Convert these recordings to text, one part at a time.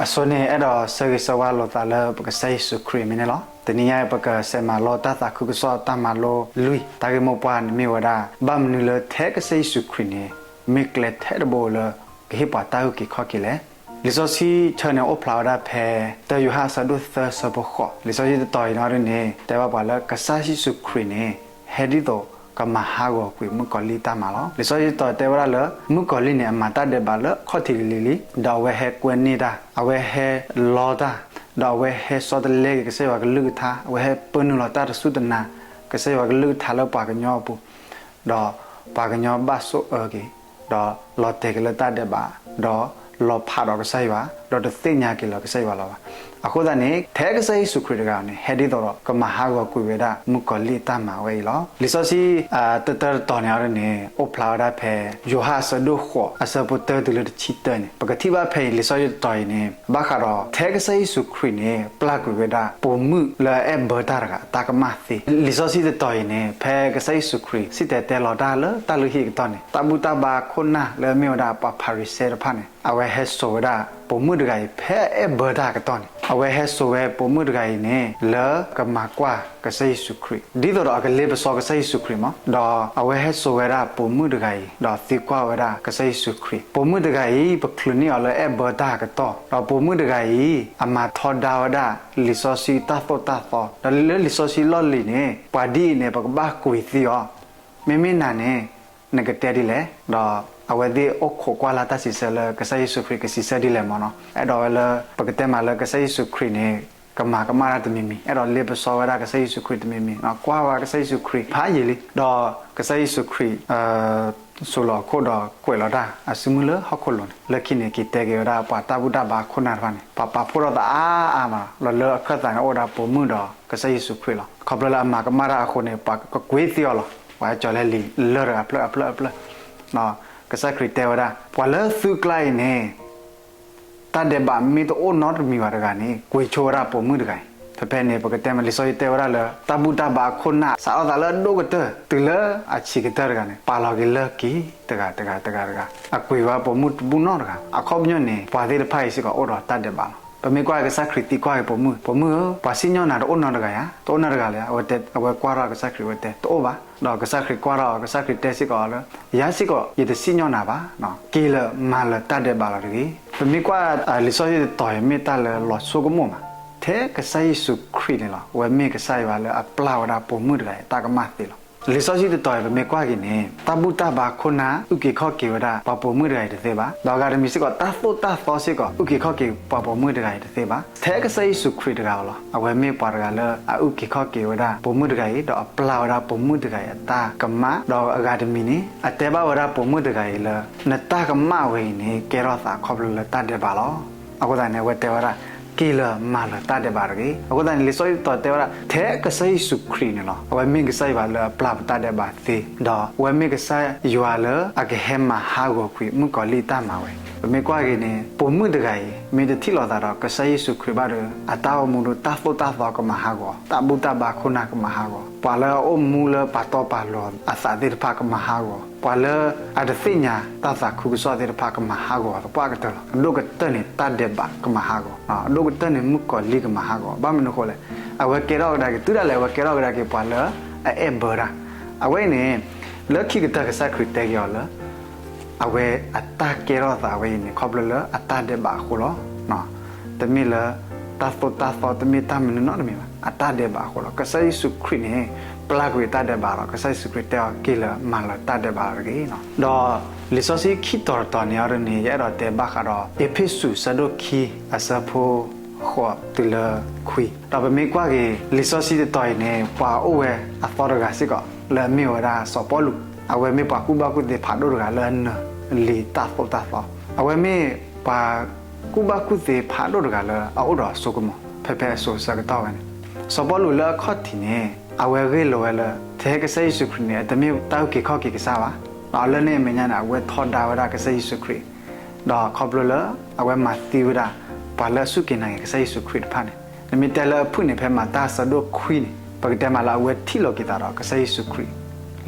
အဆိန့ၣ် အဲၣ်ဒိးဆၢဂ့ၤဆၢဝါလိာ်သးလၢပကစၢ်ယ့ၣ်ၡူးခရံာ်အမံၤန့ၣ်လီၤ. တနံၤညါအံၤ ပကဆဲးမၤလိတၢ်သးခုကစီၣ်တၢ်မၤလိလွံၢ်, တၢ်ဂ့ၢ်မိၢ်ပှၢ်န့ၣ်မ့ၢ်ဝဲဒၣ် ဘၣ်မနုၤလၢထဲကစၢ်ယ့ၣ်ၡူးခရံာ်န့ၣ် မ့ၢ်ကျဲထဲတဘိလၢကဟ့ၣ်ပှၤတၢ်အုၣ်က့ၤခီၣ်က့ၤလဲၣ်. လံာ်စီဆှံဆၢန့ၣ်အိၣ်ဖျါဝဲဒၣ်ဖဲ တၢယိၤဟၣ်အဆၢဒိၣ်သၢဆၢဖိဃိး, လံာ်စီဆှံတတီၤအံၤန့ၣ်ဒ်န့ၣ် တဲဘၣ်ပှၤလၢကစၢ်ယ့ၣ်ၡူးခရံာ်န့ၣ် ဟဲဒ်သိးကမၤဟးဂီၤကွံာ်မုၣ်ကီၤလံၢ်တၢ်မၤလီၤ. လံာ်စီဆှံတတီၤတဲဝဲဒၣ်လၢ မုၣ်ကီၤလံၢ်န့ၣ် အမၤတၢ်ဒဲးဘးလၢခီၣ်ထံးလံၤလံၤလံ, ဒီးအဝဲဟဲကွဲန့ၢ်တၢ်, အဝဲဟဲလီတၢ်, ဒီးအဝဲဟဲဆီတလဲက့ၤကစၢ်ယွၤကလုၢ်ကထါ, အဝဲဟဲပၢနုာ်လီၤတၢ်တစူၢ်တနာ် ကစၢ်ယွၤကလုၢ်ကထါလၢပှၤကညီအပူၤ, ဒီးပှၤကညီဘၣ်ဆိၣ်အၢက့ၤ, ဒီးလီၤတဲာ်က့ၤလၢတၢ်ဒဲးဘး, ဒီးလီၤဖးဒီးကစၢ်ယွၤ, ဒီးတသ့ၣ်ညါက့ၤလၢကစၢ်ယွၤလၢၤဘၣ်. အဃိသတးန့ၣ် ထဲကစၢ်ယ့ၣ်ၡူးခရံာ်တဂၤန့ၣ် ဟဲဒ်သိးဒီးကမၤဟးဂီၤကွံာ်ဝဲဒၣ်မုၣ်ကီၤလံၢ်အတၢ်မၤဝဲအံၤလီၤ. လံာ်စီဆှံ တၢတၢတတီၤန့ၣ်ဒ်န့ၣ် အိၣ်ဖျါဝဲဒၣ်ဖဲ ယိၤဟၣ်အဆၢဒိၣ်ဃိး အဆၢဖိတၢတုၤလၢတဆံတၢန့ၣ် ပကထံၣ်ဘၣ်ဖဲအံၤ လံာ်စီဆှံတတီၤအံၤန့ၣ် ဘၣ်ဃးဒီး ထဲကစၢ်ယ့ၣ်ၡူးခရံာ်န့ၣ် ပျၢ်ကွံာ်ဝဲဒၣ် ပိာ်မုၣ်လၢအအဲၣ်ဘၢတၢ်တဂၤ တၢ်ကမၣ်သ့. လံာ်စီဆှံတတီၤအံၤန့ၣ် ဖဲကစၢ်ယ့ၣ်ၡူးခရံာ်စံၣ်တဲၤတဲလီၤတၢ်လၢတၢ်လုၢ်ဟံၣ်အကတီၢ်န့ၣ် တၢ်ဘူၣ်တၢ်ဘါခိၣ်နၢ်လၢအမ့ၢ်ဝဲဒၣ်ပှၤဖၤရံၤၡဲတဖၣ်န့ၣ် အဝဲဟဲစိာ်ဝဲဒၣ်ပိာ်မုၣ်တဂၤအံၤ ဖဲအအဲၣ်ဘၢတၢ်အကတီၢ်န့ၣ် အဝဲဟဲစိာ်ဝဲပိာ်မုၣ်တဂၤအံၤန့ၣ် လၢကမၤကွၢ်ကစၢ်ယ့ၣ်ၡူးခရံာ် ဒ်သိးဒီးအကလ့ပစီကစၢ်ယ့ၣ်ၡူးခရံာ်မး, ဒီးအဝဲဟဲစိာ်ဝဲဒၣ်ပိာ်မုၣ်တဂၤအံၤ ဒီးသံကွၢ်ဝဲဒၣ်ကစၢ်ယ့ၣ်ၡူးခရံာ်, ပိာ်မုၣ်တဂၤအံၤ ပချုးန့ၢ်အီၤလၢအဲၣ်ဘၢတၢ်အကတီၢ်, ဒီးပိာ်မုၣ်တဂၤအံၤ အမၤထီဒါဝဲဒၣ်လံာ်စီဆှံတၢ်သိၣ်တၢ်သီ, ဒီးလၢလံာ်စီဆှံလီၢ်လံၤန့ၣ် ပှၤဒ်အံၤန့ၣ် ပကဘၣ်ကွံာ်သံအီၤ, မ့မ့ၢ်နၤန့ၣ် နကတဲဒ်လဲၣ်. ဒီးအဝဲသ့ၣ်အိၣ်ခိးကွၢ်လၢ်တၢ်စံးဆၢလၢကစၢ်ယ့ၣ်ၡူးခရံာ်ကစံးဆၢဒ်လဲၣ်မးနီၤ. အဲၣ်ဒိးဝဲလၢ ပကတဲမးလၢကစၢ်ယ့ၣ်ၡူးခရံာ်န့ၣ် ကမၤကမၣ်တၢ်တမံၤမံၤ, အဲၣ်ဒိးလ့ပစီဝဲဒၣ်ကစၢ်ယ့ၣ်ၡူးခရံာ်တမံၤမံၤ, ကွၢ်ဝဲကစၢ်ယ့ၣ်ၡူးခရံာ်ဖးယံာ်လံ. ဒီးကစၢ်ယ့ၣ်ၡူးခရံာ် စူးလီၤအခိၣ်ဒီးကွဲးလီၤတၢ်အစုမုၢ်လၢဟီၣ်ခိၣ်လိၤန့ၣ်, လၢခံန့ၣ် က့ၤတဲက့ၤဝဲဒၣ်ပှၤတၢ်ဘူၣ်တၢ်ဘါခိၣ်နၢ်တဖၣ်န့ၣ် ပှၤပာ်ဖှိၣ်ထီၣ်သးအါအါမးလီၤ. လၢအခၢၣ်သးန့ၣ်အိၣ်ဝဲဒၣ်ပိာ်မုၣ်ဒီးကစၢ်ယ့ၣ်ၡူးခရံာ်လီၤ. ခီဖျိလၢအမၤကမၣ်တၢ်အဃိန့ၣ် ပှၤကကွံာ်သံအီၤလီၤ. ပှၤဟဲကၠီၤလဲလံာ်လၢတဂၤဖျၢၣ်အဖျၢၣ်အဖျၢၣ်, ကစၢ်ခရံာ်တဲဝဲဒၣ် ပှၤလၢသုကျါအံၤန့ၣ် တၢ်ဒဲးဘးမ့ၢ်တအိၣ်နီတမံၤဘၣ်တဂၤန့ၣ် ကွံာ်ဆိဝဲဒၣ်ပိာ်မုၣ်တဂၤအံၤ. ဖဲဖဲန့ၣ် ပကတဲမး လံာ်စီဆှံတဲဝဲဒၣ်လၢ တၢ်ဘူၣ်တၢ်ဘါခိၣ်နၢ် စးထီၣ်သးလၢအဒိၣ်ကတၢၢ် တုၤလၢအဆံးကတၢၢ်တဂၤန့ၣ် ပာ်လီၤက့ၤလၢက့ၤ တဂၤတဂၤတဂၤတဂၤ, အကွံာ်ဝဲပိာ်မုၣ်တဘူၣ်နီတဂၤ. အခီပညီန့ၣ် ပှၤသ့ၣ်တဖၣ်အံၤစ့ၢ်ကီးအိၣ်ဒီးတၢ်ဒဲးဘးလီၤ. ပမ့ၢ်ကွၢ်ကစၢ်ခရံာ်သံကွၢ်က့ၤပိာ်မုၣ်, ပိာ်မုၣ်ဧၢ, ပှၤစံၣ်ညီၣ်နၤတအိၣ်နီတဂၤဧါ, တအိၣ်နီတဂၤလဲၣ်. အဝဲတဲ, အဝဲကွၢ်ထီၣ်ကစၢ်ခရံာ် အဝဲတဲ တအိၣ်ဘၣ်. ဒီးကစၢ်ခရံာ်ကွၢ်ထီၣ် ကစၢ်ခရံာ်တဲစ့ၢ်ကီးအီၤလၢ ယၤစ့ၢ်ကီး ယတစံၣ်ညီၣ်နၤဘၣ်, က့ၤလၢာ်မၤလၢာ်တၢ်ဒဲးဘးလီၤတဂ့ၤ. ပမ့ၢ်ကွၢ်လံာ်စီဆှံတတီၤအံၤ မ့ၢ်တၢ်လၢလီၤဆိကမိၣ်မး, ထဲကစၢ်ယ့ၣ်ၡူးခရံာ်န့ၣ်လီၤ. အဝဲမ့ၢ်ကစၢ်ယွၤလၢအပျၢ်ဝဲဒၣ်ပိာ်မုၣ်တဂၤအံၤ တၢ်ကမၣ်သ့လီၤ. လံာ်စီဆှံတတီၤအံၤ ပမ့ၢ်ကွၢ်က့ၤန့ၣ် တၢ်ဘူၣ်တၢ်ဘါခိၣ်နၢ် အုၣ်က့ၤခီၣ်က့ၤဝဲဒၣ် ပှၤပိာ်မုၣ်တဂၤအံၤတသ့ဘၣ်. ဒီးအဂၤတမံၤစ့ၢ်ကီး တၢ်သိၣ်တၢ်သီစ့ၢ်ကီး အုၣ်က့ၤခီၣ်က့ၤပှၤပိာ်မုၣ်တဂၤအံၤတသ့ဘၣ်. ထဲကစၢ်ယ့ၣ်ၡူးခရံာ်တဂၤဧိၤလီၤ. အဝဲမ့ၢ်ပှၤတဂၤလၢအအုၣ်က့ၤခီၣ်က့ၤဝဲဒၣ်ပိာ်မုၣ်တဂၤအံၤ ဒီးအပျၢ်ဝဲဒၣ်ပိာ်မုၣ်တဂၤအံၤအတၢ်ကမၣ်, ဒီးအဂၤတမံၤန့ၣ် အတဲဘၣ်ဝဲဒၣ်ပိာ်မုၣ်တဂၤအံၤလၢ နတၢ်ကမၣ်ဝဲအံၤန့ၣ် ကဲထီၣ်သးခီဖျိလၢတၢ်ဒဲးဘးလီၤ. အဃိသတးန့ၣ် အဝဲတဲဝဲဒၣ် က့ၤလၢာ်မၤလၢာ်တၢ်ဒဲးဘးတဂ့ၤ. အဃိသတးန့ၣ် လံာ်စီဆှံတတီၤတဲဝဲဒၣ် ထဲကစၢ်ယ့ၣ်ၡူးခရံာ်န့ၣ်လီၤ. အဝဲမ့ၢ်ကစၢ်ယွၤလၢအပျၢ်ပတၢ်ဒဲးဘးသ့, ဒီးအဝဲမ့ၢ်ကစၢ်ယွၤလၢအကဟဲမၤဟးဂီၤကွံာ်မုၣ်ကီၤလံၢ်တၢ်မၤဝဲ. ပမ့ၢ်ကွၢ်က့ၤန့ၣ် ပိာ်မုၣ်တဂၤအံၤ မ့ၢ်တထံၣ်လိာ်သးဒီးကစၢ်ယ့ၣ်ၡူးခရံာ်ဘၣ်ဒီး အတၢ်အိၣ်မူဒီး တၢ်သိၣ်တၢ်သီကမၤဟးဂီၤ, တၢ်ဘူၣ်တၢ်ဘါခိၣ်နၢ်ကမၤဟးဂီၤ, ပှၤလၢအအိၣ်မူလၢပှၤတီပှၤလိၤအသးသ့ၣ်တဖၣ်ကမၤဟးဂီၤ, ပှၤလၢအတသ့ၣ်ညါတၢ်သးခုကစီၣ်သ့ၣ်တဖၣ်ကမၤဟးဂီၤသပှၢ်ကတၢၢ်လီၤ. အဒိၣ်ကတၢၢ်န့ၣ် တၢ်ဒဲးဘးကမၤဟးဂီၤ, အဒိၣ်ကတၢၢ်န့ၣ် မုၣ်ကီၤလံၢ်ကမၤဟးဂီၤ. ဘၣ်မနုၤအဃိလဲၣ်. အဝဲကဲထီၣ်ကဒါက့ၤ တုၤဒၣ်လဲာ်အဝဲကဲထီၣ်ကဒါက့ၤပှၤလၢအအဲၣ်ဘၢတၢ်. အဝဲအံၤန့ၣ် လၢခံကတၢၢ်ကစၢ်ခရံာ်တဲက့ၤအီၤလၢ အဝဲအတၢ်ကဲထီၣ်သးဝဲအံၤန့ၣ် ခီဖျိလၢအတၢ်ဒဲးဘးအဃိလီၤ. တမ့ၢ်လၢတၢ်သိၣ်တၢ်သီ တမ့ၢ်တၢ်မနုၤနီတမံၤဘၣ်, အတၢ်ဒဲးဘးအဃိလီၤ. ကစၢ်ယ့ၣ်ၡူးခရံာ်န့ၣ် ပျၢ်ကွံာ်တၢ်ဒဲးဘးလီၤ. ကစၢ်ယ့ၣ်ၡူးခရံာ်တဲအီၤ က့ၤလၢာ်မၤလၢာ်တၢ်ဒဲးဘးတဂ့ၤ. ဒီးလံာ်စီဆှံခံတီၤတတီၤန့ၣ်အီၤဒ်န့ၣ် ယအဲၣ်ဒိးတဲဘၣ်ဃးဒီး အ့းဖ့းစူး အဆၢဒိၣ်ခံ အဆၢဖိ ဃိးတုၤလၢခွံ, ဒီးပမ့ၢ်ကွၢ်က့ၤ လံာ်စီဆှံတတီၤအံၤန့ၣ် ပှၤအိၣ်ဝဲအသီတဂၤစ့ၢ်ကီး လၢအမ့ၢ်ဝဲဒၣ်စီၤပီလူး. အဝဲမ့ၢ်ပှၤကူၣ်ဘၣ်ကူၣ်သ့ဖးဒိၣ်တဂၤလၢအနၢၤလံာ်တၢ်သိၣ်တၢ်သီ, အဝဲမ့ၢ်ပှၤကူၣ်ဘၣ်ကူၣ်သ့ဖးဒိၣ်တဂၤလၢအအိၣ်ဒီးအစိကမီၤ ဖဲဖဲအစိၤဆၢကတီၢ်ဝဲန့ၣ်. စီၤပီလူးလၢအခီၣ်ထံးန့ၣ် အဝဲဂ့ၢ်လိာ်ဝဲလၢ ထဲကစၢ်ယ့ၣ်ၡူးခရံာ်န့ၣ် အတမ့ၢ်တၢ်အုၣ်က့ၤခီၣ်က့ၤကစၢ်ဘၣ်. ဒီးလၢန့ၣ်အမဲာ်ညါန့ၣ် အဝဲထီဒါဝဲဒၣ်ကစၢ်ယ့ၣ်ၡူးခရံာ်, ဒီးခီဖျိလၢအဝဲမၤသံဝဲဒၣ် ပှၤလၢအစူၢ်က့ၤနာ်က့ၤကစၢ်ယ့ၣ်ၡူးခရံာ်တဖၣ်န့ၣ်, နမ့ၢ်တဲလၢအဖုၣ်န့ၣ် ဖဲမၤတၢ်အဆၢဒိၣ်ခွံန့ၣ် ပကတဲမးလၢအဝဲထံၣ်လိာ်က့ၤသးဒီးကစၢ်ယ့ၣ်ၡူးခရံာ်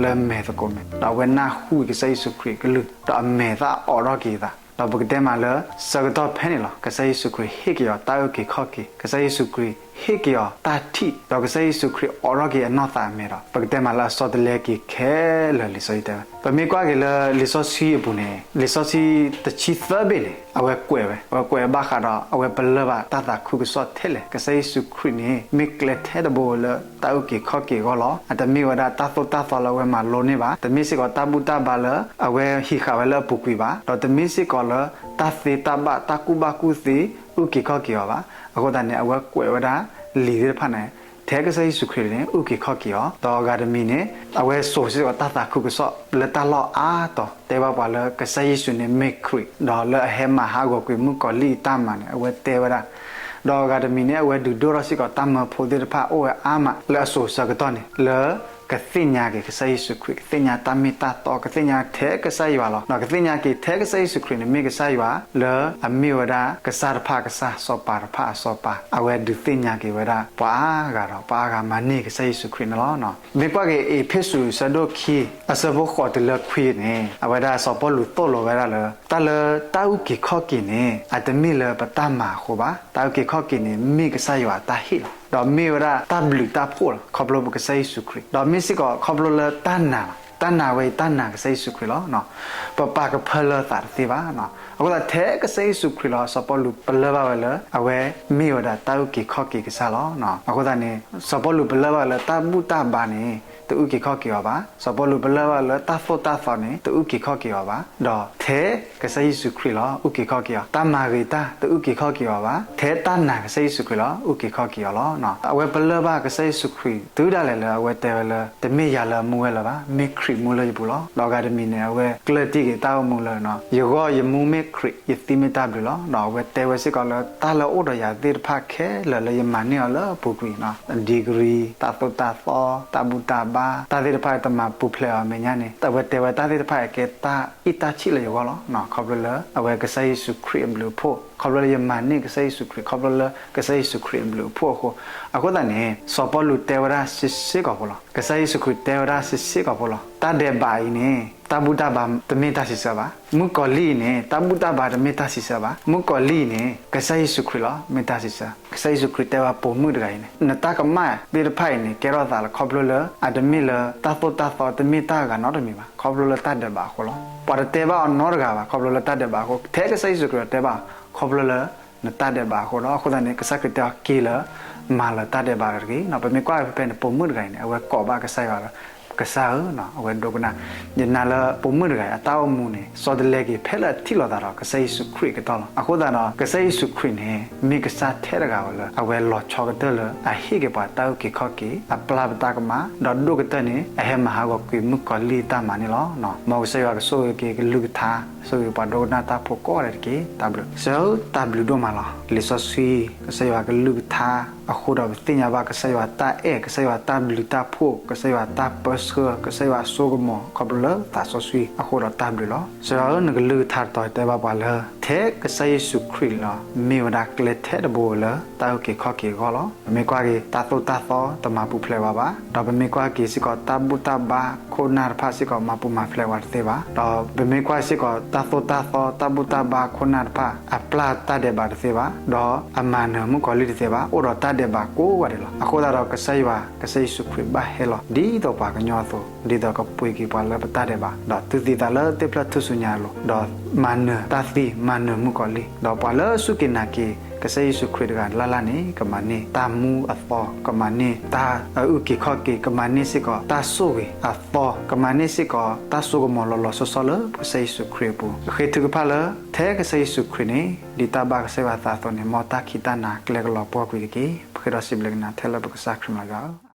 လၢမဲာ်သကိးမဲာ်, ဒီးအဝဲနၢ်ဟူက့ၤကစၢ်ယ့ၣ်ၡူးခရံာ်အကလုၢ်, ဒီးအမဲာ်သၣ်အိးထီၣ်က့ၤသး ဒီးပကတဲမးလၢဆၢကတီၢ်ဖဲန့ၣ်လီၤ. ကစၢ်ယ့ၣ်ၡူးခရံာ်ဟ့ၣ်က့ၤအီၤတၢ်အုၣ်က့ၤခီၣ်က့ၤ, ကစၢ်ယ့ၣ်ၡူးခရံာ်ဟ့ၣ်က့ၤအီၤတၢ်ထံၣ်, ဒီးကစၢ်ယ့ၣ်ၡူးခရံာ်အိးထီၣ်က့ၤအနီၢ်သးအမဲာ်ဒီး ပကတဲမးလၢအဆီတလဲက့ၤခဲလၢာ် လံာ်စီဆှံတဲဝဲ. ပမ့ၢ်ကွၢ်က့ၤလၢလံာ်စီဆှံအပူၤန့ၣ် လံာ်စီဆှံတဆံသၢဘ့ၣ်န့ၣ် အဝဲကွဲးဝဲ, အဝဲကွဲးဘၣ်ဃးဒီး အဝဲပလၢၢ်ဘၣ်တၢ်သးခုကစီၣ်ထဲလဲၣ်. ကစၢ်ယ့ၣ်ၡူးခရံာ်န့ၣ် မ့ၢ်ကျဲထဲတဘိလၢတၢ်အုၣ်က့ၤခီၣ်က့ၤအဂီၢ်လီၤ. အတမ့ၢ်ဝဲဒၣ်တၢ်သိၣ်တၢ်သီလၢအဝဲမၤလိန့ၢ်ဘၣ်, တမ့ၢ်စ့ၢ်ကီးတၢ်ဘူၣ်တၢ်ဘါလၢအဝဲဟံးဃာ်ဝဲလၢအပူၤကွံာ်ဘၣ်, ဒီးတမ့ၢ်စ့ၢ်ကီးလၢတၢ်သ့တၢ်ဘၣ် တၢ်ကူၣ်ဘၣ်ကူၣ်သ့ အုၣ်က့ၤခီၣ်က့ၤအီၤဘၣ်. အဃိသတးန့ၣ် အဝဲကွဲးဝဲဒၣ်လံာ်သ့ၣ်တဖၣ်န့ၣ် ထဲကစၢ်ယ့ၣ်ၡူးခရံာ်န့ၣ် အုၣ်က့ၤခီၣ်က့ၤအီၤ, ဒီးအဂၤတမံၤန့ၣ် အဝဲစိာ်စ့ၢ်ကီးတၢ်သးခုကစီၣ်လၢတၢ်လီၢ်အါတီၤ တဲဘၣ်ပှၤလၢကစၢ်ယ့ၣ်ၡူးန့ၣ်မ့ၢ်ခရံာ် ဒီးလၢအဟဲမၤဟးဂီၤကွံာ်မုၣ်ကီၤလံၢ်အတၢ်မၤန့ၣ် အဝဲတဲဝဲဒၣ်, ဒီးအဂၤတမံၤန့ၣ် အဝဲဒုးဒိၣ်ထီၣ်စ့ၢ်ကီးတၢ်မၢဖိသ့ၣ်တဖၣ်အိၣ်ဝဲအါမးလၢအစိၤဆၢကတီၢ်န့ၣ် လၢကသ့ၣ်ညါက့ၤကစၢ်ယ့ၣ်ၡူးခရံာ်, ကသ့ၣ်ညါတၢ်မ့ၢ်တၢ်တီ, ကသ့ၣ်ညါထဲကစၢ်ယွၤလီၤ. ဒီးကသ့ၣ်ညါက့ၤထဲကစၢ်ယ့ၣ်ၡူးခရံာ်န့ၣ် မ့ၢ်ကစၢ်ယွၤလၢအမ့ၢ်ဝဲဒၣ်ကစၢ်တဖၣ်အကစၢ်, စီၤပၤတဖၣ်အစီၤပၤ, အဝဲဒုးသ့ၣ်ညါက့ၤဝဲဒၣ်ပှၤအါဂၤဒီး ပှၤအါဂၤမၤန့ၢ်ကစၢ်ယ့ၣ်ၡူးခရံာ်န့ၣ်လီၤ. မ့ၢ်ကွၢ်က့ၤအ့းဖ့းစူးအဆၢဒိၣ်ခံ အဆၢဖိဃိးတုၤလၢခွံန့ၣ် အဝဲဒၣ်စီၤပီလူးသိၣ်လိဝဲဒၣ်လၢ တၢ်လၢတၢ်အုၣ်က့ၤခီၣ်က့ၤန့ၣ် အတမ့ၢ်လၢပတၢ်မၤအဃိဘၣ်. တၢ်အုၣ်က့ၤခီၣ်က့ၤန့ၣ် မ့ၢ်ကစၢ်ယွၤအတၢ်ဟ့ၣ်လီၤ. ဒီးမ့ၢ်ဝဲဒၣ်တၢ်ဘျုးတၢ်ဖှိၣ်လီၤ ခီဖျိပကစၢ်ယ့ၣ်ၡူးခရံာ်, ဒီးမ့ၢ်စ့ၢ်ကီးခီဖျိလၢတၢ်နာ်လီၤ. တၢ်နာ်ဝဲအံၤ တၢ်နာ်ကစၢ်ယ့ၣ်ၡူးခရံာ်လီၤ. ပပာ်ကဖၢလၢသးတသ့ဘၣ်. အဃိသတးထဲကစၢ်ယ့ၣ်ၡူးခရံာ်လီၤ စီၤပီလူးပလၢၢ်ဘၣ်ဝဲလၢ အဝဲမ့ၢ်ဝဲဒၣ်တၢ်အုၣ်က့ၤခီၣ်က့ၤကစၢ်လီၤ. အဃိသတးန့ၣ် စီၤပီလူးပလၢၢ်ဘၣ်ဝဲလၢတၢ်ဘူၣ်တၢ်ဘါန့ၣ် တအုၣ်က့ၤခီၣ်က့ၤအီၤဘၣ်. စီၤပီလူးပလၢၢ်ဘၣ်လၢတၢ်သိၣ်တၢ်သီန့ၣ် တအုၣ်က့ၤခီၣ်က့ၤအီၤဘၣ်. ဒီးထဲကစၢ်ယ့ၣ်ၡူးခရံာ်လီၤ အုၣ်က့ၤခီၣ်က့ၤအီၤ, တၢ်မၤဂ့ၤတၢ်တအုၣ်က့ၤခီၣ်က့ၤအီၤဘၣ်. ထဲတၢ်နာ်ကစၢ်ယ့ၣ်ၡူးခရံာ်လီၤ အုၣ်က့ၤခီၣ်က့ၤအီၤလီၤ. အဝဲပလၢၢ်ဘၣ်ကစၢ်ယ့ၣ်ၡူးခရံာ် တုၤဒၣ်လဲာ်လၢအဝဲတဲဝဲလၢ တမ့ၢ်ယၤလၢအမူဝဲလၢၤဘၣ်, မ့ၢ်ခရံာ်မူလၢယပူၤလီၤ. ဒီးအဂၤတမံၤန့ၣ် အဝဲကျၢၢ်တံၢ်က့ၤတၢ်အိၣ်မူလၢ ယဂီၢ်ယမူမ့ၢ်ခရံာ်, ယသံမ့ၢ်တၢ်ဘျုးလီၤ. ဒီးအဝဲတဲဝဲစ့ၢ်ကီးလၢ တၢ်လၢအိၣ်ဒီးယၤသ့ၣ်တဖၣ်ခဲလၢာ်လၢယမၤန့ၢ်အီၤလၢအပူၤကွံာ် degree, တၢ်သိၣ်တၢ်သီ, တၢ်ဘူၣ်တၢ်ဘါ, တၢ်သ့ၣ်တဖၣ်တမၤပူၤဖျဲးအီၤအမဲာ်ညါန့ၣ် အဝဲတဲဝဲတၢ်သ့ၣ်တဖၣ်အံၤကဲတၢ်အံၣ်တၢ်ဆံၣ်လၢယဂီၢ်လီၤ. ခီဖျိလၢအဝဲကစၢ်ယ့ၣ်ၡူးခရံာ်အဘျုးအဖှိၣ်, ခီဖျိလၢယမၤန့ၢ်ကစၢ်ယ့ၣ်ၡူးခရံာ်, ခီဖျိလၢကစၢ်ယ့ၣ်ၡူးခရံာ်အဘျုးအဖှိၣ်အဃိ, အဃိသတးန့ၣ် စီၤပီလူးတဲဝဲဒၣ်စ့စ့ၢ်ကီးဖိလီၤ. ကစၢ်ယ့ၣ်ၡူးခရံာ်တဲဝဲဒၣ်စ့စ့ၢ်ကီးဖိလီၤ. တၢ်ဒဲးဘးအံၤန့ၣ် တၢ်ဘူၣ်တၢ်ဘါတမ့ၢ်တၢ်စံးဆၢဘၣ်. မုၣ်ကီၤလံၢ်အံၤန့ၣ် တၢ်ဘူၣ်တၢ်ဘါတမ့ၢ်တၢ်စံးဆၢဘၣ်. မုၣ်ကီၤလံၢ်အံၤန့ၣ် ကစၢ်ယ့ၣ်ၡူးခရံာ်လီၤ မ့ၢ်တၢ်စံးဆၢ. ကစၢ်ယ့ၣ်ၡူးခရံာ်တဲဝဲပိာ်မုၣ်တဂၤအံၤန့ၣ် နတၢ်ကမၣ်သ့ၣ်တဖၣ်အံၤန့ၣ် ကဲထီၣ်သးလၢခီဖျိလၢ အတမ့ၢ်လၢတၢ်သိၣ်တၢ်သီ တမ့ၢ်တၢ်ဂၤနီတမံၤဘၣ်, ခီဖျိလၢတၢ်ဒဲးဘးအဃိလီၤ. ပှၤတတဲဘၣ်အီၤနီတဂၤဘၣ် ခီဖျိလၢတၢ်ဒဲးဘးအဃိ, ထဲကစၢ်ယ့ၣ်ၡူးခရံာ်တဲဘၣ်အီၤ ခီဖျိလၢနတၢ်ဒဲးဘးအဃိလီၤ. အဃိသတးန့ၣ် ကစၢ်ခရံာ်တဲအီၤက့ၤလၢ မၤလၢၤတၢ်ဒဲးဘးတဂ့ၤ. ပမ့ၢ်ကွၢ်ဖဲဖဲန့ၣ် ပိာ်မုၣ်တဂၤအံၤန့ၣ် အဝဲကိးဘၣ်ကစၢ်ယွၤလၢ ကစၢ်ဧၢ, အဝဲဒိကနၣ်, ယနာ်လၢပိာ်မုၣ်တဂၤအံၤ အတၢ်အိၣ်မူန့ၣ် ဆီတလဲက့ၤဖဲလၢအထံၣ်လိာ်သးဒီးကစၢ်ယ့ၣ်ၡူးခရံာ်အကတီၢ်လီၤ. အဃိသတးဒီး ကစၢ်ယ့ၣ်ၡူးခရံာ်န့ၣ် မ့ၢ်ကစၢ်ထဲတဂၤဝဲလၢ အဝဲလီၤဆီကတၢၢ်လၢ အဟ့ၣ်က့ၤပှၤတၢ်အုၣ်က့ၤခီၣ်က့ၤ, အပျၢ်ပတၢ်ကမၣ်, ဒီးဒိၣ်ကတၢၢ်န့ၣ် အဟဲမၤဟးဂီၤကွံာ်မုၣ်ကီၤလံၢ်တၢ်မၤန့ၣ်လီၤ. မ်ကစၢ်ယွၤကဆိၣ်ဂ့ၤက့ၤကလုၢ်ကထါ, ဆိၣ်ဂ့ၤပှၤဒိကနၣ်တၢ်ဖိကိးဂၤဒဲးတက့ၢ်. တၢ်ဘျုး, ကစၢ်ဧၢ တၢ်ဘျုးဒိၣ်မးလီၤ. လံာ်စီဆှံ, ကစၢ်ယွၤကလုၢ်ကထါအဃိဒီး ပသ့ၣ်ညါဘၣ်ကစၢ်ယွၤတၢ်အဲၣ်, ကစၢ်ယွၤတၢ်ဘျုးတၢ်ဖှိၣ်, ကစၢ်ယွၤတၢ်ပၢဆှၢ, ကစၢ်ယွၤအစိကမီၤ ခီဖျိလၢသးစီဆှံအဃိဒီးတၢ်ဘျုးလီၤ. ကစၢ်ယွၤဧၢ နကလုၢ်ကထါတတီၤတဲဘၣ်ပှၤလၢ ထဲကစၢ်ယ့ၣ်ၡူးခရံာ်လီၤ မ့ၢ်ဝဲဒၣ်ကျဲထဲတဘိလၢတၢ်အုၣ်က့ၤခီၣ်က့ၤအဂီၢ်လီၤ. ပမ့ၢ်ကွၢ်က့ၤတၢ်သိၣ်တၢ်သီတမၤပူၤဖျဲးဝဲဘၣ်, ဒီးပမ့ၢ်ကွၢ်က့ၤစ့ၢ်ကီးတၢ်ဘူၣ်တၢ်ဘါခိၣ်နၢ်တဖၣ်စ့ၢ်ကီး မၤပူၤမၤဖျဲးဝဲတသ့ဘၣ်, ဒီးပမ့ၢ်ကွၢ်စ့ၢ်ကီးတၢ်သိၣ်တၢ်သီတၢ်ဘူၣ်တၢ်ဘါခိၣ်နၢ်တဖၣ် အပျၢ်တၢ်ဒဲးဘးတသ့ဘၣ်, ဒီးအမၤနၢၤမုၣ်ကီၤလံၢ်တသ့ဘၣ်, အိၣ်ဒီးတၢ်ဒဲးဘးကိးဂၤဒဲးလီၤ. အဃိသတးဒီးကစၢ်ယွၤ, ကစၢ်ယ့ၣ်ၡူးခရံာ်ဘၣ်ဟဲလီၤ ဒ်သိးပှၤကညီအသိး, ဒ်သိးကပှ့ၤက့ၤပှၤလၢပတၢ်ဒဲးဘး, ဒီးတူၢ်သံသးလၢသ့ၣ်ဖျၢၣ်ထူၣ်စုညါအလိၤ, ဒီးမၤနၢၤတၢ်သံ, မၤနၢၤမုၣ်ကီၤလံၢ်, ဒီးပှၤလၢအစူၢ်က့ၤနာ်က့ၤ ကစၢ်ယ့ၣ်ၡူးခရံာ်တဂၤလၢ်လၢ်န့ၣ် ကမၤန့ၢ်တၢ်မူအသီ, ကမၤန့ၢ်တၢ်အုၣ်က့ၤခီၣ်က့ၤ, ကမၤန့ၢ်စ့ၢ်ကီးတၢ်ဆိၣ်ဂ့ၤအသီ, ကမၤန့ၢ်စ့ၢ်ကီးတၢ်စိကမီၤလီၤလီၤဆီဆီလၢကစၢ်ယ့ၣ်ၡူးခရံာ်အပူၤ. ပဃ့ထုကဖၣ်လၢ ထဲကစၢ်ယ့ၣ်ၡူးခရံာ်န့ၣ် ဒ်တၢ်ဘၣ်ကစၢ်ယွၤသးအသိးန့ၣ် မ်တၢ်ခံးတၢ်နၤကျဲကလီၤပှီၢ်ကွံာ်တက့ၢ်. ပဃ့ဒီးစံးဘျုးကနၤထဲလၢပကစၢ်ခရံာ်မလၤယွၤဧၢ.